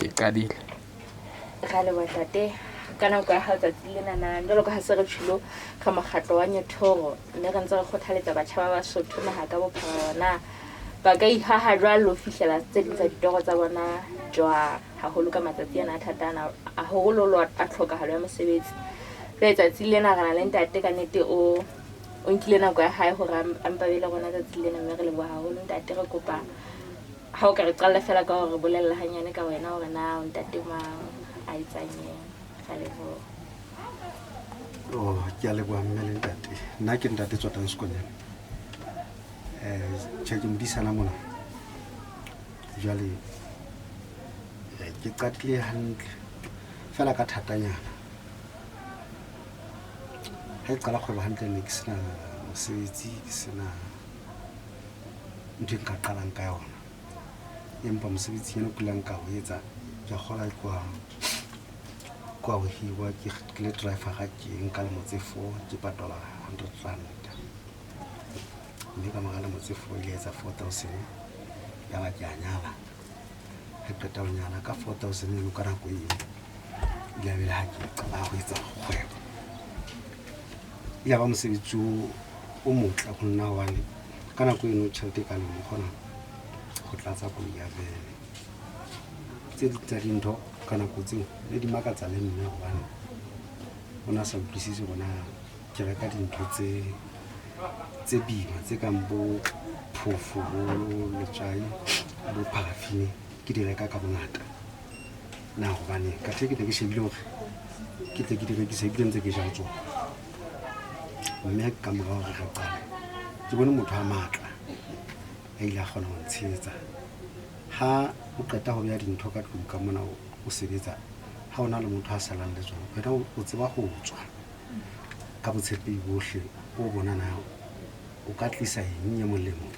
Ke qadile. Ra leboha ntate ka nako ya hao tsatsi lena na jwalo ka ha se re tjhilo re mokgatlo wa Nyethoro mme re ntse re kgothaletsa batjha ba Basotho naha ka bophara bona ba ka ihaha jwalo ho fihlela tse ding tsa ditoro tsa bona jwang haholo ka matsatsi ana a thata ana haholoholo a tlhokahalo ya mosebetsi. Jwale tsatsi lena re na le ntate ka nnete o o nkile nako ya hae hore a mpa be le rona tsatsi lena mme re leboha haholo ntate. Re kopa ha o ka re qalla fela ka hore bolella hanyane ka wena hore na o ntate mang a etsang eng. Ra leboha. Oh, ke a leboha mme le ntate. Nna ke ntate Tswatang Sekonyane. Tjhe ke modisana mona. Jwale ke qadile hantle fela ka thatanyana. Ha ke qala kgwebo hantle ne ke sena mosebetsi, ke sena ntho e nka qalang ka yona. Empa mosebetsi eno kulang ka o etsa ke a kgola kwa ho hirwa ke le driver-a ke nka lemo tse 4 ke patala 100 rand. Mme ka mora lemo tse 4 ile etsa 4000 ya ba ke a nyala. Ha qeta ho nyala ka 4000 eno ka nako eo ile be ha ke qala ho etsa kgwebo. Ya ba mosebetsi o motle ho nna hobane ka nako eno tjhelete e ka lemo kgona ho tlatsa koloi ya vene. Tse ding tsa dintho ka nako tseo ne di makatsa le mme hobane o na sa utlwisise hore na ke reka dintho tse boima tse kang bo phofo, bo letswai, bo paraffin ke di reka ka bongata. Na hobane ka the ke ne ke shebile hore ke tle ke di rekise ebile ntse ke ja ho tsona. Mme ka mora hore re qale ke bone motho a matla a ile a kgona ho ntshehetsa. Ha o qeta ho beha dintho ka tlung ka mona o sebetsa, ha ona le motho a salang le tsona, wena o tseba ho tswa ka botshepehi bohle o bona na o ka tlisa eng e molemo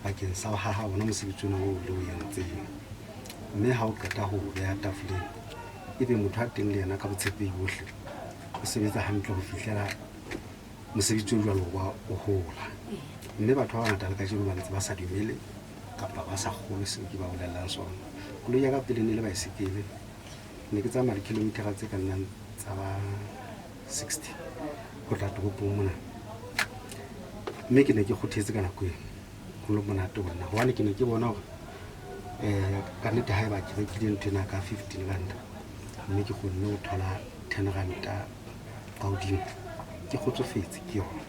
bakeng sa ho haha ona mosebetsi ona oo le o entseng. Mme ha o qeta ho o beha tafoleng, ebe motho a teng le yena ka botshepehi bohle o sebetsa hantle ho fihlela mosebetsi o jwalo wa o hola. Mme batho ba bangata le kajeno ba ntse ba sa dumele kapa ba sa kgolwe seo ke ba bolellang sona. Koloi ya ka pele ne le baesekele, ne ke tsamaya di-kilometer tse ka nnang tsa ba 60 ho tla toropong mona. Mme ke ne ke kgothetse ka nako eno, ho le monate ho nna hobane ke ne ke bona hore ka nnete haeba ke rekile ntho ena ka 15 rand mme ke kgonne ho thola 10 ranta ka hodimo, ke kgotsofetse ke yona.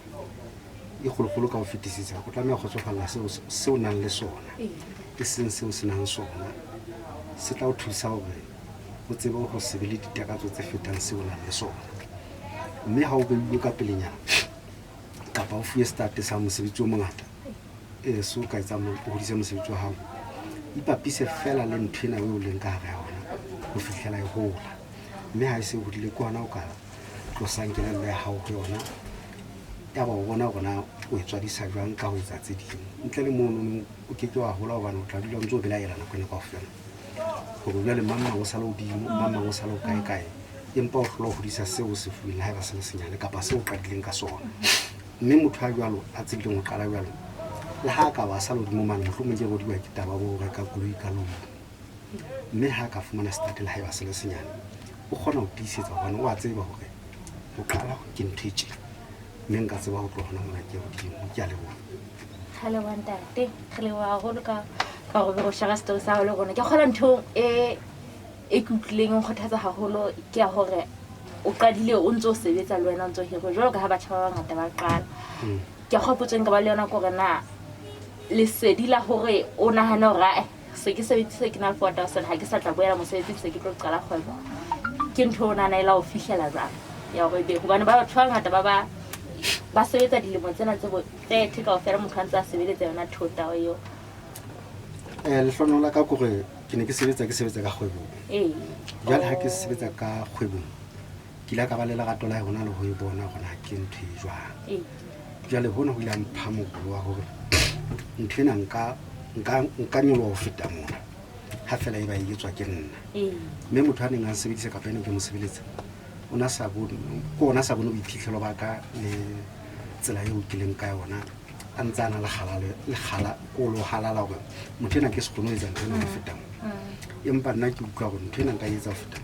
E kgolokgolo ka ho fetisisa, o tlameha ho kgotsofalla seo o nang le sona, e seng seo se nang sona. Se tla o thusa hore o tsebe ho se be le ditakatso tse fetang seo o nang le sona. Mme ha o beilwe ka pelenyana kapa o fuwe start sa mosebetsi o mongata, so ka etsang o hodise mosebetsi wa hao, ipapise fela le ntho ena eo o leng ka hare ya yona ho fihlela e hola. Mme ha e se e hodile ke hona o ka tlosang kelello ya hao ho yona, ya ba o bona hore na o e tswadisa jwang ka ho etsa tse ding. Ntle le mono o ke ke wa hola hobane o tla dula o ntse o belaela nako ena kaofela hore jwale mang mang o sale hodimo, mang mang o sale o kae kae, empa o hlola ho hodisa seo o se fuweng le haeba se le senyane kapa seo o qadileng ka sona. Mme motho a jwalo a tsebileng ho qala jwalo, le ha a ka ba sa le hodimo mane, mohlomong ke rodiwa ke taba bo reka koloi ka loan. Mme ha a ka fumana start le haeba se le senyane, o kgona ho tiisetsa hobane o a tseba hore ho qala ke ntho e tjena, mme nka tseba ho tloha hona mona ke hodimo. Ke a leboha. Re leboha ntate, re leboha haholo ka hore o share story sa hao le rona. Ke kgolwa ntho e ke utlwileng e nkgothatsa haholo ke ya hore o qadile o ntso sebetsa le wena o ntso hirwa jwalo ka ha batjha ba bangata ba qala. Ke a kgolwa potso e nka ba le yona ke hore na lesedi la hore o nahane hore ae se ke sebedise ke na le 4000 ha ke sa tla boela mosebetsing se ke tlo qala kgwebo, ke ntho o nahana e la ho fihlela jwang ya hore ebe hobane ba batho ba bangata ba sebetsa dilemo tsena tse bo 30 kaofela motho a ntse a sebeletsa yona thota eo. Lehlohonolo la ka ke hore ke ne ke sebetsa ka kgwebong. Jwale ha ke sebetsa ka kgwebong, ke ile ka ba le lerato la yona le ho e bona hore na ke ntho e jwang. Jwale hona ho ile ha mpha mohopolo wa hore ntho ena nka nyoloha ho feta mona ha fela e ba e etswa ke nna. Mme motho a neng a nsebedisa kapa ene ke mo sebeletsa, o na sa bone, ke ona sa bone boiphihlelo ba ka le tsela eo ke leng ka yona, a ntse a na le kgala, le kgala, ko lo halala hore motho ena ke se kgone ho etsa ntho ena ho feta mona. Empa nna ke utlwa gore ntho ena nka e etsa ho feta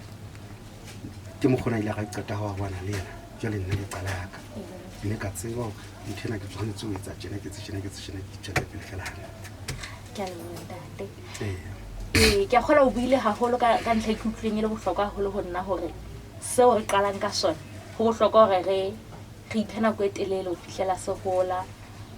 ke mokgona ile ga qeta go bona le yena. Jwale nna ke qala yaka, mme ka tseba gore ntho ena ke tshwanetse ho etsa tjena, ke etse tjena, ke etse tjena, ke tswele pele fela hantle. Ke a leboha, ntate. Ee. Ee, ke a kgolwa o buile haholo ka ntlha e ke utlwileng e le bohlokwa haholo ho nna, hore seo re qalang ka sona ho bohlokwa hore re iphe nako e telele ho fihlela se hola,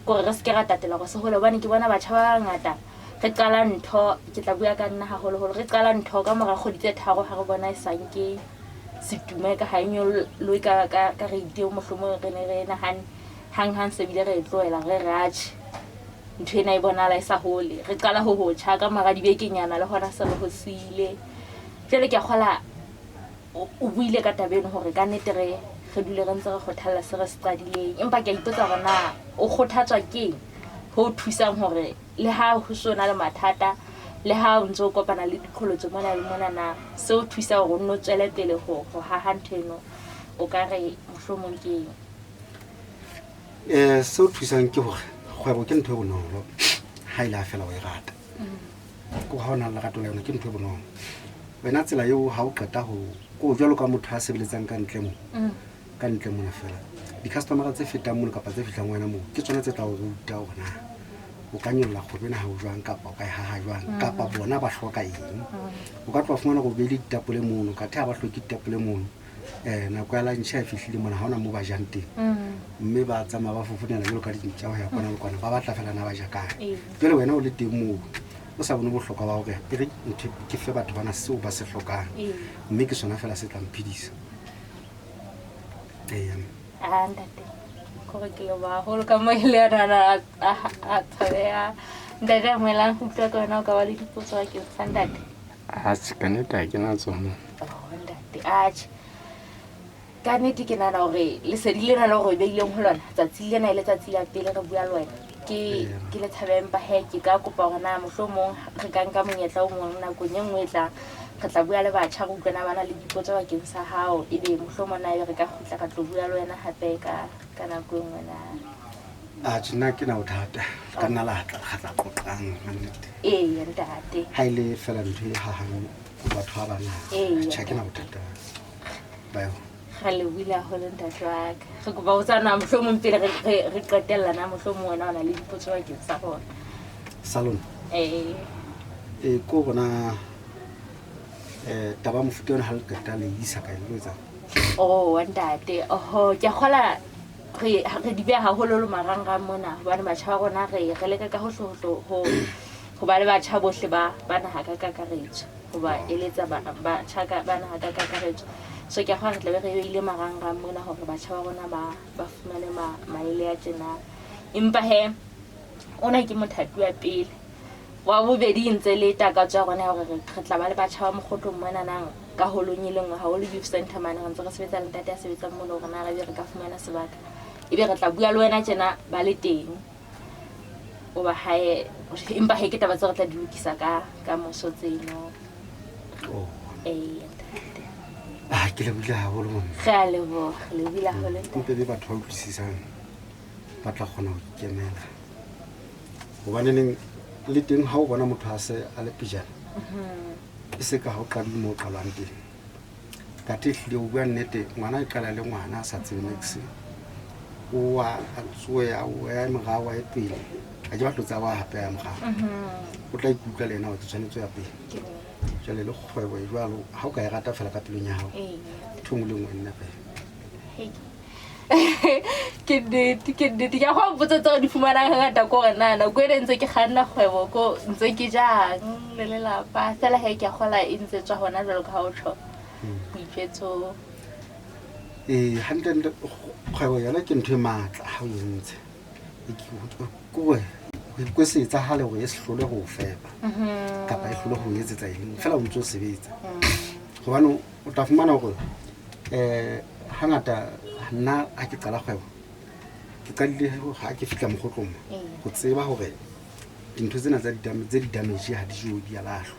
kore re seke ra tatela hore se hole, hobane ke bona batjha ba bangata re qala ntho, ke tla bua ka nna haholoholo, re qala ntho ka mora kgwedi tse 3 ha re bona e sa nke setume ka ha e nyolohe ka rate eo mohlomong re ne re nahane, hanghang se bile re e tlohela, re re atjhe, ntho ena e bonahala e sa hole, re qala ho hotjha ka mora dibekenyana le hona se re ho siile. Jwale ke a kgola o buile ka taba eno hore ka nnete re dule re ntse re kgothalla se re se qadileng, empa ke a ipotsa hore na o kgothatswa keng ho thusang hore le ha ho so na le mathata, le ha o ntse o kopana le diqholotso mona le mona, na se o thusa hore o nno tswele pele ho haha ntho eno, o ka re mohlomong ke eng? Se o thusang ke hore kgwebo ke ntho e bonolo ha ile a fela o e rata. Ko ha o na le lerato la yona ke ntho e bonolo. Wena tsela eo ha o qeta ho ko jwalo ka motho a sebeletsang ka ntle mo, ka ntle mona fela, di-customer tse fetang mono kapa tse fihlang wena moo ke tsona tse tla o ruta hore na o ka nyolla kgwebo ena hao jwang, kapa o ka e haha jwang, kapa bona ba hloka eng. O ka tloha fumana hore o beile ditapole mono, kathe ha ba hloke ditapole mono. Nako ya lunch ha e fihlile mona, ha hona moo ba jang teng, mme ba tsamaya ba fofonela jwalo ka dintja ho ya kwana le kwana, ba batla fela na ba ja kae. Jwale wena o le teng moo o sa bone bohlokwa ba hore e re ntho ke fe batho bana seo ba se hlokang, mme ke sona fela se tla mphedisa. Ee. Ah, ntate, kore ke leboha haholo ka mo e le yona a tshabeha. Ntate a moelang go utlwa ka wena, o ka ba le dipotso bakeng sa ntate? Atjhe, ka nnete ha ke na tsona. Oh, ntate, atjhe. Ka nnete ke nahana hore lesedi lena le hore beileng ho lona tsatsi lena e le tsatsi la pele re bua le wena, ke le tshabe, empa he ke ka kopa hore na mohlomong re ka nka monyetla o mong nakong e nngwe e tlang, re tla bua le batjha, re utlwe na ba na le dipotso bakeng sa hao, ebe mohlomong na ebe re ka kgutla ka tlo bua le wena hape ka nako e nngwe na? Atjhe, nna ke na bothata, ka nna la tla ra tla qoqang ka nnete. Ee, ntate. Ha e le fela ntho e hahang batho ba bangata. Tjhe, ha ke na bothata ba yona. Re lebohile haholo, ntate wa ka. Re kopa ho tsana mohlomong pele re qetella na mohlomong wena o na le dipotso bakeng sa rona? Sa lona? Ee. Ee, ko rona taba mofuta ona ha le qeta le isa kae, le lo etsang? Oh, ntate, oho, ke a kgola re di beha haholo le marangrang mona, hobane batjha ba rona re leka ka hohle ho ba le batjha bohle ba naha ka kakaretso, ho ba eletsa batjha ba naha ka kakaretso. So ke a kgolwa re tlabe re beile marangrang mona hore batjha ba rona ba fumane maele a tjena. Empa he ona ke mothati wa pele, wa bobedi e ntse le takatso ya rona ya hore re tla ba le batjha ba Mokgotlong mona nang ka holong e le nngwe, haholo youth center mane, re ntse re sebetsa le ntate ya sebetsang mono hore na re be re ka fumana sebaka, ebe re tla bua le wena tjena ba le teng o ba hae. Empa he ke taba tse re tla di lokisa ka moso tseno. Ee, ntate. Ah, ke lebohile haholo, bomme. Re a leboha, re lebohile haholo, ntate. Mpe be batho ba utlwisisang ba tla kgona ho ikemela, hobaneneng le teng ha o bona motho a se a le pejana, e se ka ha o qadile moo o qalwang teng. Kathe ehlile o bua nnete, ngwana e qala le ngwana a sa tsebe niks, o wa a tsoe a o ya morao, a ye pele, a ke batlo tsa wa hape a ya morao, o tla ikutlwa le yena hore ke tshwanetse ho ya pele. Jwale le kgwebo e jwalo, ha o ka e rata fela ka pelong ya hao, ntho e nngwe le nngwe e nna fela. Ke nnete, ke nnete. Ke a go mpotsa tse re di fumanang hangata ko hore na nako ena ntse ke kganna kgwebo ko ntse ke jang le lelapa, fela he ke a kgola e ntse tswa hona jwalo ka ha o tjho boitjwetso. Ee, hantlentle kgwebo yona ke ntho e matla ha o entse. Kore ho ikwetlisetsa hale hore e se hlole ho o fepa, kapa e hlole ho o etsetsa eng, fela o ntso sebetsa. Hobane o tla fumana hore hangata nna ha ke qala kgwebo, ke qadile ha ke fihla Mokgotlong ho tseba hore dintho tsena tsa tse di-damage ha di jowe, di a lahlwa.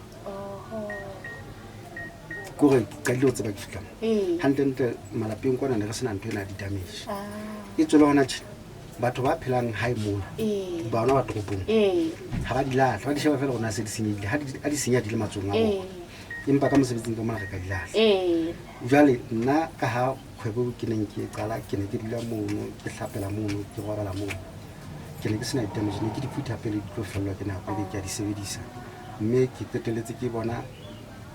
Kore ke qadile ho tseba ke fihla mo. Hantlentle malapeng kwana ne re sena ntho ena ya di-damage. E tswele hona tjena, batho ba phelang hae mona, bona ba toropong, ha ba di lahle, ba di sheba fela hore na se di senyehile, ha di senyeha di le matsohong a bona. Empa ka mosebetsing ka mona re ka di lahla. Ee. Jwale nna ka ha kgwebo ke neng ke e qala, ke ne ke dula mono, ke hlapela mono, ke robala mono, ke ne ke sena di-damage, ne ke di phutha pele di tlo fellwa ke nako, ebe ke a di sebedisa. Mme ke qetelletse ke bona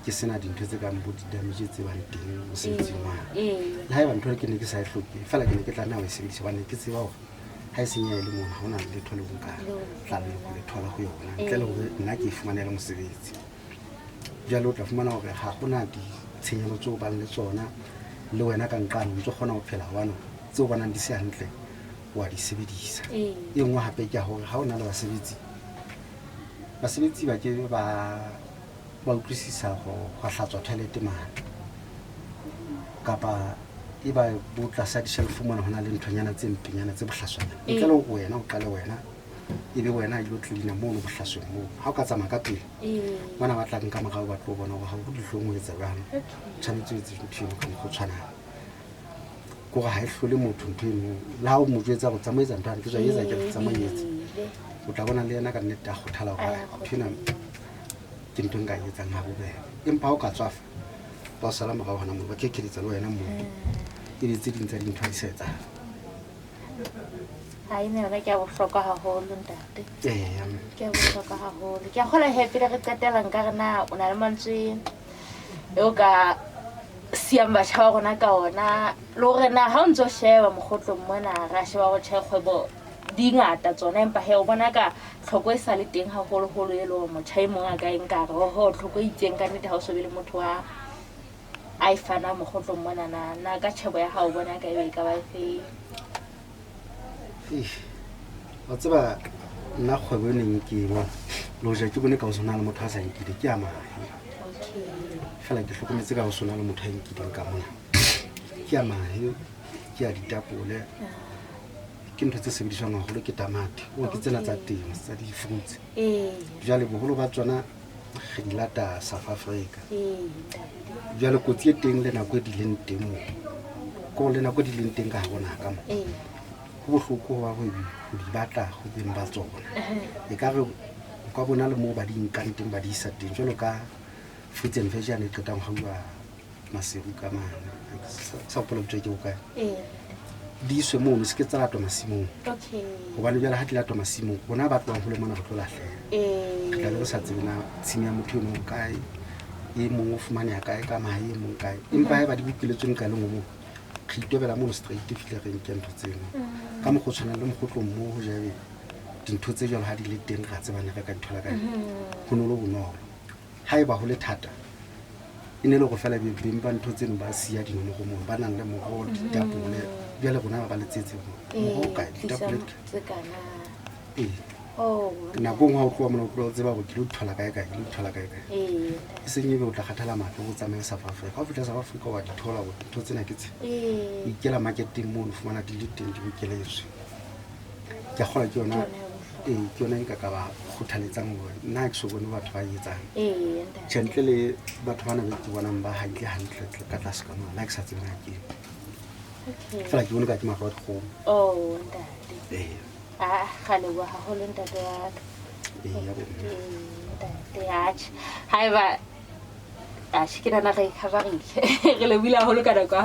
ke sena dintho tse kang bo di-damage tse bang teng mosebetsing wa ka. Ee. Le haeba ntho ke ne ke sa e hloke, fela ke ne ke tlameha ho e sebedisa hobane ke tseba hore ha e senyeha e le mona, ha hona letho leo nka tlang ho le thola ho yona ntle le hore nna ke e fumanele mosebetsi. Jwale o tla fumana hore ha hona ditshenyehelo tseo o bang le tsona, le wena ka nqane o ntso kgona ho phela hobane tseo bonang di se hantle wa di sebedisa. Ee. E nngwe hape ke ya hore ha o na le basebetsi, basebetsi ba ke ba utlwisisa ho hlatswa toilet mane, kapa e ba bo tlasa di-shelf mona ho na le nthonyana tse mpenyana tse bohlaswanyana. Ntle le hore wena o qale wena, e be wena a ilo cleaner mono bohlasweng moo. Ha o ka tsamaya ka pele, Ee. bana ba tlang ka morao ba tlo bona hore ha ho dihlong ho etsa jwalo. Okay. Tshwanetse o etse ntho eno ka mokgwa o tshwanang. Ke hore ha e hlole motho ntho eno. Le ha o mo jwetsa hore tsamaisa ntho yane, ke tswa e etsa, ke re tsamaetse. Ebile. O tla bona le yena ka nnete a kgothala hore A ntho ena ke ntho e nka e etsang ha bobebe. Empa ha o ka tswafa, ba o sala morao hona moo, ba kekeletsa le wena moo. Ebe tse ding tsa dintho ha di sa etsahala. Ha ene yona ke ya bohlokwa haholo ntate. Eya. Ke ya bohlokwa haholo. Ke a kgolwa he pele re qetela nka re na o na le mantswe eo ka siyang batjha ba rona ka ona, le hore na ha o ntso sheba mokgotlong mona, ra sheba hore tjhe kgwebo di ngata tsona, empa he o bona ka tlhoko e sa le teng haholoholo e le hore motjha e mong a ka e nka re oho tlhoko e itseng ka nnete ha o so be le motho wa a e fanang mokgotlong mona na, na ka tjhebo ya hao o bona ka ebe e ka ba efe? Eish, wa tseba nna kgwebo e neng ke e bona, le hoja ke bone ka ho sona le motho a sa nkile, ke ya mahe. Okay. Fela ke hlokometse ka ho sona le motho a nkileng ka mona. Ke ya mahe, ke ya ditapole, ke ntho tse sebediswang haholo ke tamati. O ke tsena tsa Okay. temo, tsa di-fruits. Ee. Jwale boholo ba tsona re di lata South Africa. Ee, ntate. Jwale kotsi e teng le nako e di leng teng moo, ke hore le nako e di leng teng ka hare ho naha ka mo. Ee. Ho bohloko ho ba ho di batla ho beng ba tsona. Ekare o ka bona le moo ba di nkang teng ba di isa teng, jwalo ka fruits and veg yane e qetang ho hauwa Maseru ka mane. Sa hopola lebitso ke bokae. Ee. Di iswe mono, se ke tsa latwa masimong. Okay. Hobane jwale ha di latwa masimong, rona ba tlohang hole mona re tlo lahleha. Ee. Re tla be re sa tsebe na tshimo ya motho eno o kae, e mong o fumaneha kae ka mahe, e mong kae. Empa haeba di bokeletswe nqa le nngwe moo, re itobela mono straight fihle re nke ntho tseno. Ka mokgwa o tshwanang le mokgotlong moo ho jabe dintho tse jwalo ha di le teng, ra tseba ne re ka di thola kae. Ho no le bonolo. Haeba ho le thata, e ne le hore feela beng ba ntho tseno ba siya dinomoro moo, ba nang le moroho, ditapole. Jwale rona ba ba letsetse hore moroho o kae, ditapole di kae. Tse kana. Ee. Oh. Nako e nngwe ha o tloha mona, o tloha o tseba hore ke lo di thola kae kae, ke lo di thola kae kae. Ee. E seng ebe o tla kgathala matla o tsamaye South Africa. Ha o fihla South Africa wa di thola hore ntho tsena ke tse. Ee. O ikela marketeng mono, o fumana di le teng, di bokeletswe. Ke a kgolwa ke yona, Ke yona ya bohlokwa. ee, ke yona e nka ka ba kgothaletsang hore nna ha ke so bone batho ba e etsang. Ee, ntate. Tjhe, ntle le batho bana be ke bonang ba hantle hantle ka tlase ka mona, le ha ke sa tsebe na ke eng. Okay. Fela ke bone ka ke mahlo a dikgomo. Oh, ntate. Ee. Ah, ra leboha haholo ntate wa ka. Ee, ya bo mme. Ee, ntate, atjhe. Haeba, atjhe, ke nahana re cover-ile. Re lebohile haholo ka nako ya.